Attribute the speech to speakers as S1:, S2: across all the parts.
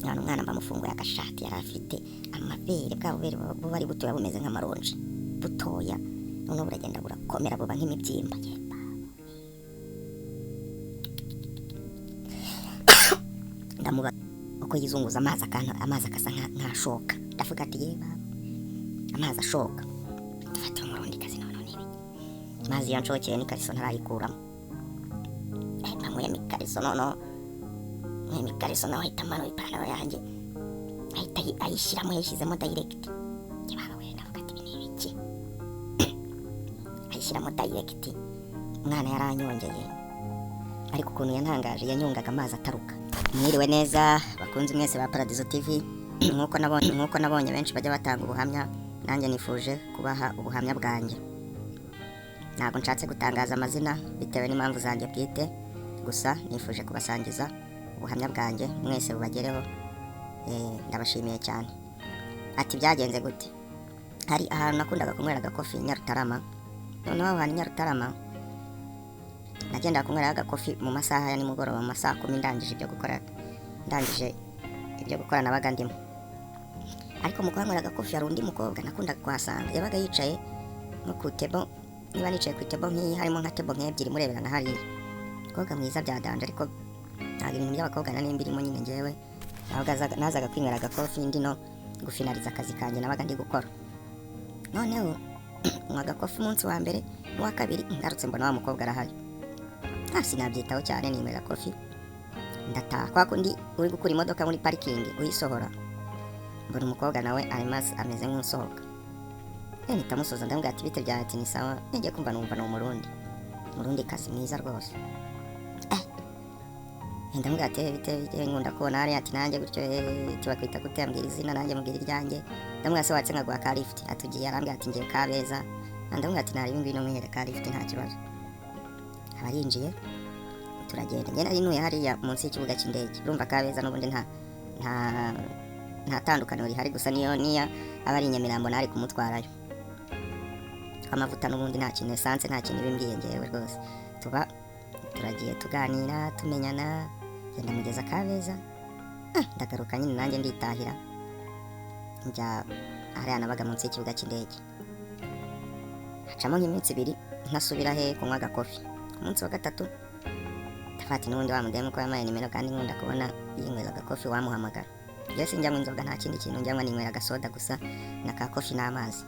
S1: Umwana mbamufunguye agashati, yari afite amabere, bwa bubere buba ari butoya bumeze nk'amaronji butoya, noneho buragenda burakomera buba nk'imibyimba. Ndamuba uko yizunguza amazi akana, amazi akasa nk'ashoka, ndavuga ati ye baba, amazi ashoka. Ndafata umurundi kazi noneho nibi amazi yanshokeye n'ikariso ntarayikuramo. Nkuyemo ikariso, noneho nkuyemo ikariso nawe ahita amanura ipantaro yanjye, ahita ayishyiramo, yayishyizemo direct. Ye baba we, ndavuga ati ibi ni ibiki? Ayishyiramo direct. Umwana yaranyongeye, ariko ukuntu yantangaje, yanyongaga amazi ataruka. Mwiriwe neza bakunzi mwese ba Paradizo TV. Nkuko nabonye benshi bajya batanga ubuhamya, nanjye nifuje kubaha ubuhamya bwanjye. Ntabwo nshatse gutangaza amazina bitewe n'impamvu zanjye bwite, gusa nifuje kubasangiza ubuhamya bwanjye mwese bubagereho. Ndabashimiye cyane. Ati byagenze gute? Hari ahantu nakundaga kunywera agakofi Nyarutarama. Noneho aho hantu Nyarutarama nagendaga kunywera agakofi mu masaha ya nimugoroba, mu masaha 10, ndangije ibyo gukora nabaga ndimo. Ariko mu kuhanywera agakofi hari undi mukobwa nakundaga kuhasanga, yabaga yicaye nko ku tebo, niba nicaye ku tebo nk'iyi harimo nka tebo nk'ebyiri murebera nka hariya. Umukobwa mwiza byadanje, ariko ntabwo ibintu by'abakobwa nari mbirimo nyine. Njyewe nazaga kwinywera agakofi ndi no gufinariza akazi kanjye nabaga ndi gukora. Noneho nywa agakofi umunsi wa mbere n'uwa kabiri, ngarutse mbona wa mukobwa arahari. Sinabyitaho cyane, ninywera kofi ndataha. Kwa kundi uri gukura imodoka muri parikingi uyisohora, mbona umukobwa nawe arimo ameze nk'usohoka. Mpita musoza, ndamubwira ati bite byawe? Ati ni sawa. Ngiye kumva numva ni umurundi, umurundi kazi mwiza rwose. Ndamubwira ati bite bite, nkunda kubona hariya. Ati nanjye gutyo. Tubakwita gute? Ambwira izina, nanjye mubwira iryanjye. Ndamubwira se watse nkaguha ka lift? Atugiye, arambwira ati ngiye Kabeza. Ndamubwira ati nari ngwino mwihere ka lift nta kibazo. Aba arinjiye turagenda. Njye nari ntuye hariya munsi y'ikibuga cy'indege, urumva Kabeza n'ubundi nta tandukaniro rihari, gusa niyo niya aba ari Nyamirambo nari kumutwarayo. Amavuta n'ubundi nta kintu, essence nta kintu bimbwiye ngewe rwose. Tuba turagiye tuganira tumenyana, ngenda mugeza Kabeza. Ndagaruka nyine nanjye nditahira, njya hariya nabaga munsi y'ikibuga cy'indege. Hacamo nk'iminsi ibiri ntasubira he kunywa agakofi. Ku munsi wa gatatu ndafata n'ubundi wa mudemu ko yampaye nimero kandi nkunda kubona yinywera agakofi, wamuhamagara. Njye sinjya nywa inzoga, nta kindi kintu njya nywa, ninywera agasoda gusa na ka kofi n'amazi.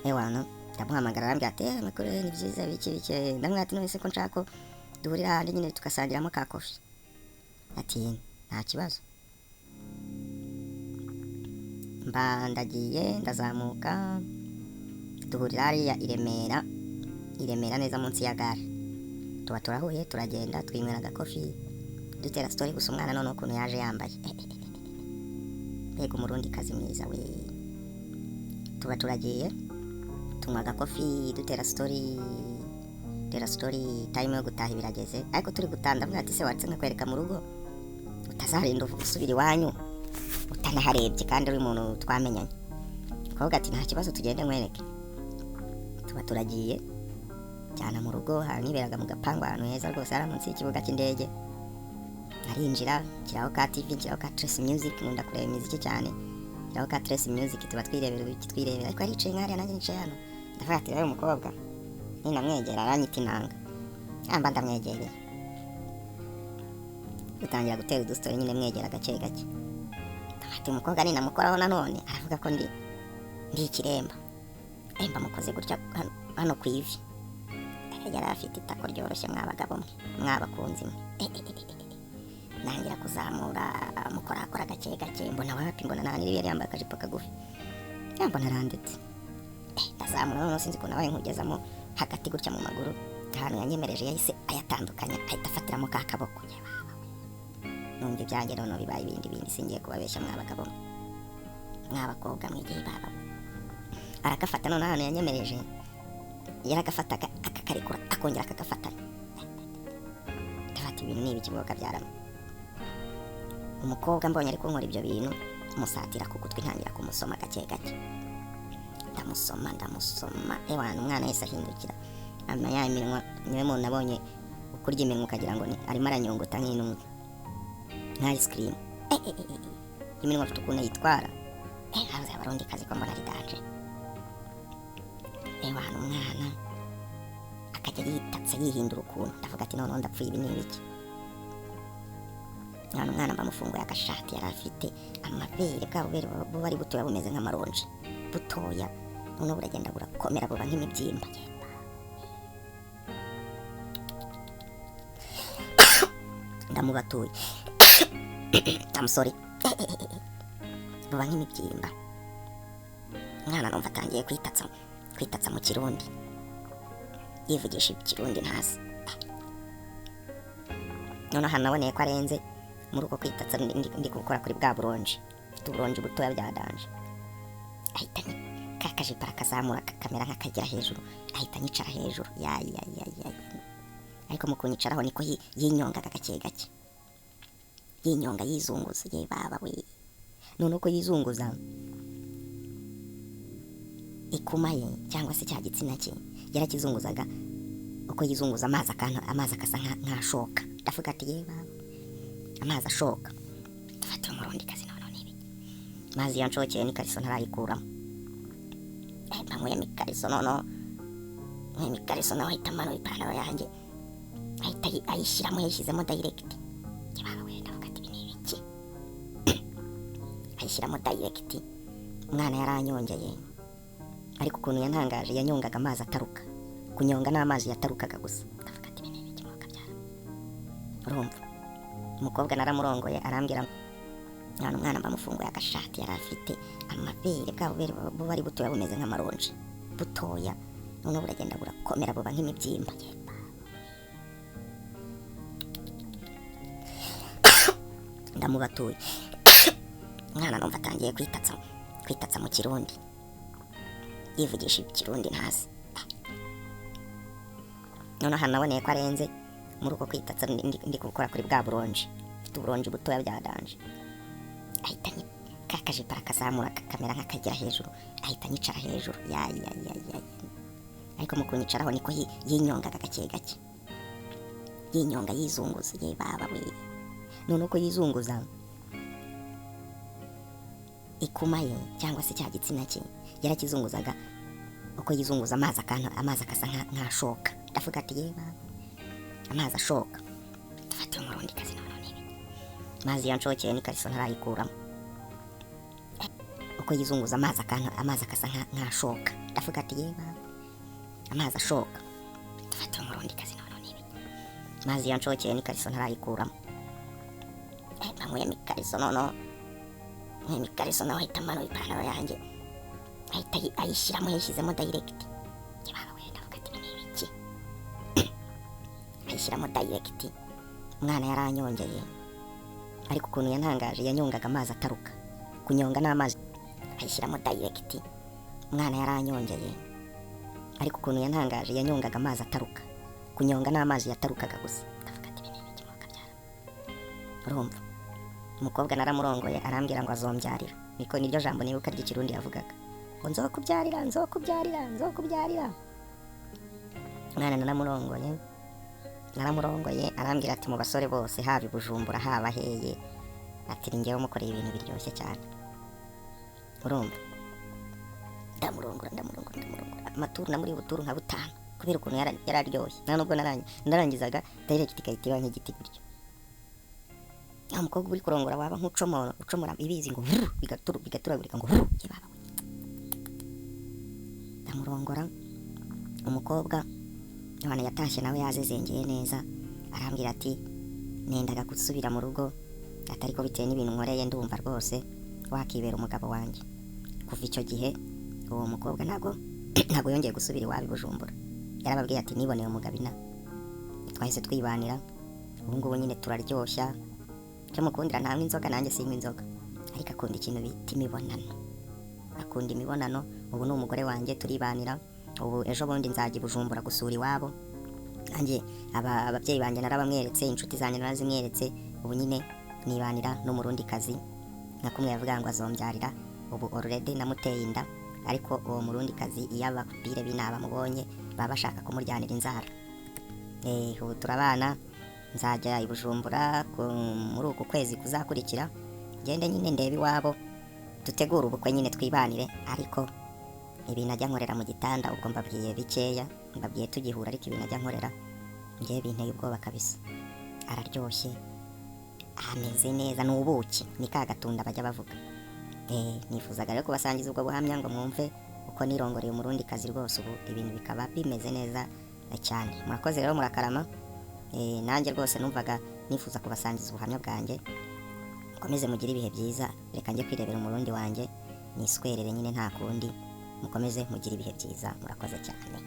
S1: Ewana ndamuhamagara, arambwira ati amakuru ni byiza biki biki. Ndamubwira ati none se ko nshaka ko duhurira ahandi nyine tugasangiramo ka kofi? Ati nta kibazo. Mba ndagiye ndazamuka, duhurira hariya i Remera, i Remera neza munsi ya gare. Tuba turahuye, turagenda twinywera agakofi dutera story. Gusa umwana none ukuntu yaje yambaye, mbega umurundi kazi mwiza we. Tuba turagiye tunywa agakofi dutera story, dutera story, time yo gutaha ibirageze. Ariko turi gutaha ndamubwira ati se watse nkakwereka mu rugo, utazarinda usubira iwanyu utanaharebye kandi uri umuntu twamenyanye? Umukobwa ati nta kibazo, tugende nkwereke. Tuba turagiye cyane mu rugo, ahantu niberaga mu gapangu, ahantu heza rwose, hari munsi y'ikibuga cy'indege. Arinjira, nshyiraho ka TV, nshyiraho ka Trace Music, nkunda kureba imiziki cyane, nshyiraho ka Trace Music, tuba twirebera ibiki twirebera. Ariko aricaye nk'hariya nanjye nicaye hano. Ndavuga ati rero umukobwa ninamwegera aranyita inanga. Yamba ndamwegereye, dutangira gutera udusitori nyine, mwegera gake gake. Ndavuga ati umukobwa ninamukoraho nanone aravuga ko ndi ikiremba. Mba mukoze gutya hano ku ivi. Yari afite itako ryoroshye, mwabagabo mwe, mwabakunzi mwe. Nangira kuzamura mukorakora gake gake, mbona wapi, mbona nta yari yambaye akajipo kagufi, mbona aranditse. Ndazamura noneho sinzi ukuntu nabaye nkugezamo hagati gutya mu maguru, ahantu yanyemereje yahise ayatandukanya, ahita afatiramo ka kaboko. Numva ibyanjye noneho bibaye ibindi bindi, singiye kubabeshya mwabagabo mwe, mwabakobwa mwegeye baba. Aragafata noneho ahantu yanyemereje yaragafataga akakarekura akongera akagafatanya. Ndafata ibintu ni ibiki byarama. Umukobwa mbonye ari kunkora ibyo bintu, musatira ku gutwi, ntangira kumusoma gake gake, ndamusoma ndamusoma. Ewana umwana wese ahindukira ama ya minwa, niwe muntu nabonye ukurya iminwa ukagira ngo ni arimo aranyongota nk'intumwa nka ice cream. Iminwa afite ukuntu yitwara. Habuze abarundi kazi ko mbona ari danger. Wana umwana akajya yitatsa yihindura ukuntu, ndavuga ati noneho ndapfuye, ibi ni ibiki? None umwana bamufunguye agashati, yari afite amabere, bwa bubere buba ari butoya bumeze nk'amaronji butoya, noneho buragenda burakomera buba nk'imibyimba. Ndamubatuye, I'm sorry, buba nk'imibyimba. Umwana numva atangiye kwitatsa mu Kirundi, yivugisha Ikirundi ntazi. Noneho ahantu naboneye ko arenze muri uko kwitatsa, ndi gukora kuri bwa buronji, mfite uburonji butoya bya danger, ahita ka kajipo arakazamura kamera nk'akagera hejuru, ahita anyicara hejuru. Ya ya ya ya, ariko mu kunyicaraho niko yinyongaga gake gake, yinyonga yizunguza. Ye baba we, none uko yizunguza ikuma ye cyangwa se cya gitsina cye yarakizunguzaga, uko yizunguza amazi amazi akasa nk'ashoka. Ndavuga ati ye baba, amazi ashoka. Ndafata umurundi kazi noneho ni ibiki? Amazi yanshokeye n'ikariso ntarayikuramo. Mba ikariso, noneho nkuyemo ikariso, nawe ahita amanura ipantaro yanjye, ahita ayishyiramo, yayishyizemo direct. Ye baba we, ndavuga ati ibi ni ibiki? Ayishyiramo direct. Umwana yaranyongeye, ariko ukuntu yantangaje, yanyongaga amazi ataruka, kunyonga n'amazi yatarukaga gusa. Ndavuga ati ibi ni ibiki mwakabyara? Urumva umukobwa naramurongoye, arambwira none umwana bamufunguye agashati, yari afite amabere, bwa bubere buba ari butoya bumeze nk'amaronji butoya, noneho buragenda burakomera buba nk'imibyimba. Ndamubatuye, umwana numva atangiye kwitatsa mu Kirundi, yivugisha Ikirundi ntazi. Noneho ahantu naboneye ko arenze muri uko kwitatsa, ndi gukora kuri bwa buronji, mfite uburonji butoya bya danger, ahita ka kajipo arakazamura kamera nk'akagera hejuru, ahita anyicara hejuru. Ya ya ya ya, ariko mu kunyicaraho niko yinyongaga gake gake, yinyonga yizunguza. Ye baba we, none uko yizunguza ikuma ye cyangwa se cya gitsina cye yarakizunguzaga, uko yizunguza amazi amazi akasa nk'ashoka. Ndavuga ati ye baba, amazi ashoka. Ndafata umurundi kazi noneho ni ibiki? Amazi yanshokeye n'ikariso ntarayikuramo. Uko yizunguza amazi amazi akasa nk'ashoka. Ndavuga ati ye baba, amazi ashoka. Ndafata umurundi kazi noneho ni ibiki? Amazi yanshokeye n'ikariso ntarayikuramo. Mba nkuyemo ikariso, noneho nkuyemo ikariso, nawe ahita amanura ipantaro yanjye, ahita ayishyiramo, yayishyizemo direct. Ye baba we, ndavuga ati ibi ni ibiki? Ayishyiramo direct. Umwana yaranyongeye, ariko ukuntu yantangaje, yanyongaga amazi ataruka, kunyonga n'amazi, ayishyiramo direct. Umwana yaranyongeye, ariko ukuntu yantangaje, yanyongaga amazi ataruka, kunyonga n'amazi yatarukaga gusa. Ndavuga ati ibi ni ibiki mwakabyara? Urumva umukobwa naramurongoye, arambwira ngo azombyarira, niko niryo jambo nibuka ry'Ikirundi yavugaga, ngo nzokubyarira, nzokubyarira, nzokubyarira. Umwana naramurongoye, arambwira ati mu basore bose haba i Bujumbura haba heye, ati ni njyewe umukoreye ibintu biryoshye cyane. Urumva ndamurongora, ndamurongora, ndamurongora, amaturu namuri buturu nka butanu, kubera ukuntu yararyoshye. Nta nubwo narangizaga direct igahita iba nk'igiti gutyo. Nta mukobwa uri kurongora waba nk'ucomora, ucomora ibizi ngo vuru, bigaturagurika ngo vuru, ye baba we. Ndamurongora umukobwa, none yatashye nawe yazezengeye neza, arambwira ati nendaga gusubira mu rugo, atari ko bitewe n'ibintu nkoreye ndumva rwose wakibera umugabo wanjye. Kuva icyo gihe uwo mukobwa ntago yongeye gusubira iwabo i Bujumbura. Yarababwiye ati niboneye umugabo ina, twahise twibanira, ubu ngubu nyine turaryoshya. Icyo mukundira ntanywa inzoga, nanjye sinywa inzoga, ariko akunda ikintu bita imibonano, akunda imibonano. Ubu ni umugore wanjye, turibanira. Ubu ejo bundi nzajya i Bujumbura gusura iwabo, nanjye ababyeyi banjye narabamweretse, inshuti zanjye narazimweretse. Ubu nyine nibanira n'umurundi kazi, nka kumwe yavuga ngo azombyarira. Ubu already namuteye inda, ariko uwo murundi kazi iyo ababire binaba mubonye baba bashaka kumuryanira inzara. Ubu turabana, nzajya i Bujumbura muri uku kwezi kuzakurikira, Ngende nyine ndebe iwabo, dutegure ubukwe nyine twibanire. Ariko ibintu ajya nkorera mu gitanda, ubwo mbabwiye bikeya, mbabwiye tugihura, ariko ibintu ajya nkorera ngewe binteye ubwoba kabisa. Araryoshye, ameze neza, ni ubuki, ni ka gatunda bajya bavuga. Nifuzaga rero kubasangiza ubwo buhamya ngo mwumve uko nirongoreye Umurundi kazi rwose, ubu ibintu bikaba bimeze neza cyane. Murakoze rero, murakarama. Nanjye rwose numvaga nifuza kubasangiza ubuhamya bwanjye. Mukomeze mugire ibihe byiza. Reka njye kwirebera Umurundi wanjye niswerere nyine, nta kundi. Mukomeze mugire ibihe byiza, murakoze cyane.